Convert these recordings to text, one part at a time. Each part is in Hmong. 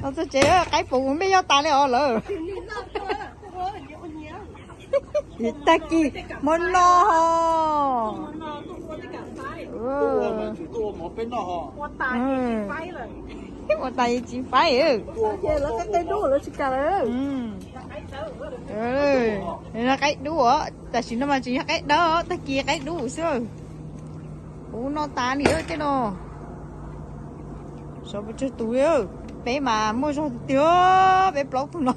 Los txog tsev qaib puv mej yog tas li os lawm. Tag kis muab noj ho. Ua tas yeej tsis faib. Qaib dub os, tam sim no mas tseem yog qaib dawb, tag kis qaib dub xwb. Puv noj tas li tej no. Sawv pes tsawg tus li, peb mas muaj zog tiag tiag, peb plaub tug no.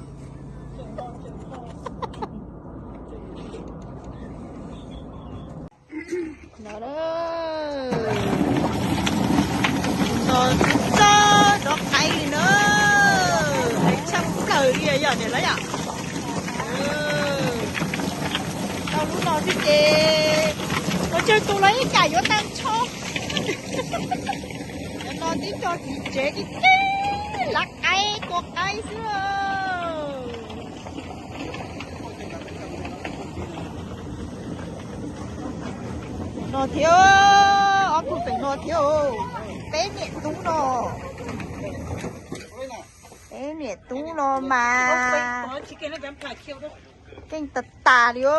No, no txog txog dob qaib li na, tshaj plaws li yom niam lawv yom. Tau lub no xwb ces ua tsawg tus los yeej kam yuav tag nrho. Cov no tib co txiv tsev tib tib lav qaib tua qaib xwb. No thiab, ob tug feem no thiab, peb niam tub no, peb niam tub no mas keej tas tas li os.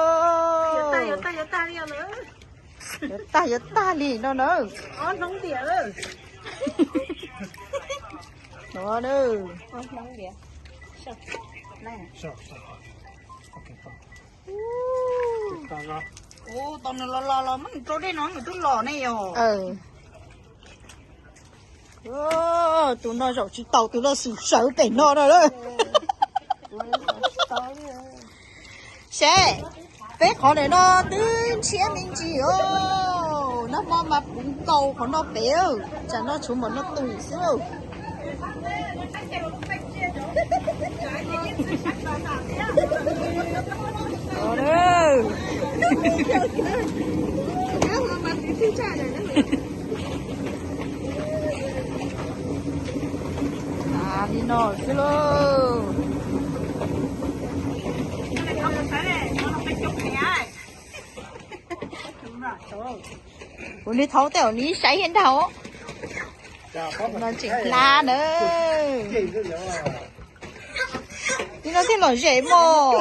Yuav tag yuav tag li no na. No, tau nws los los los muab nws rau dej no nws twb los ne yog. Tus no zaum tsis taus, tus no xum sawv pem no no lawm. Seb, peb qhov ntawm no twb ntshiab me ntsis os, nag hmo mas puv nkaus qhov no pem, tsam no tshuav npaum no tus xwb. Li no xwb lauj. Kuv li thaub tej zaum nws saib thiab ntag. No tseem hla na. Li no thiaj lom zem mog.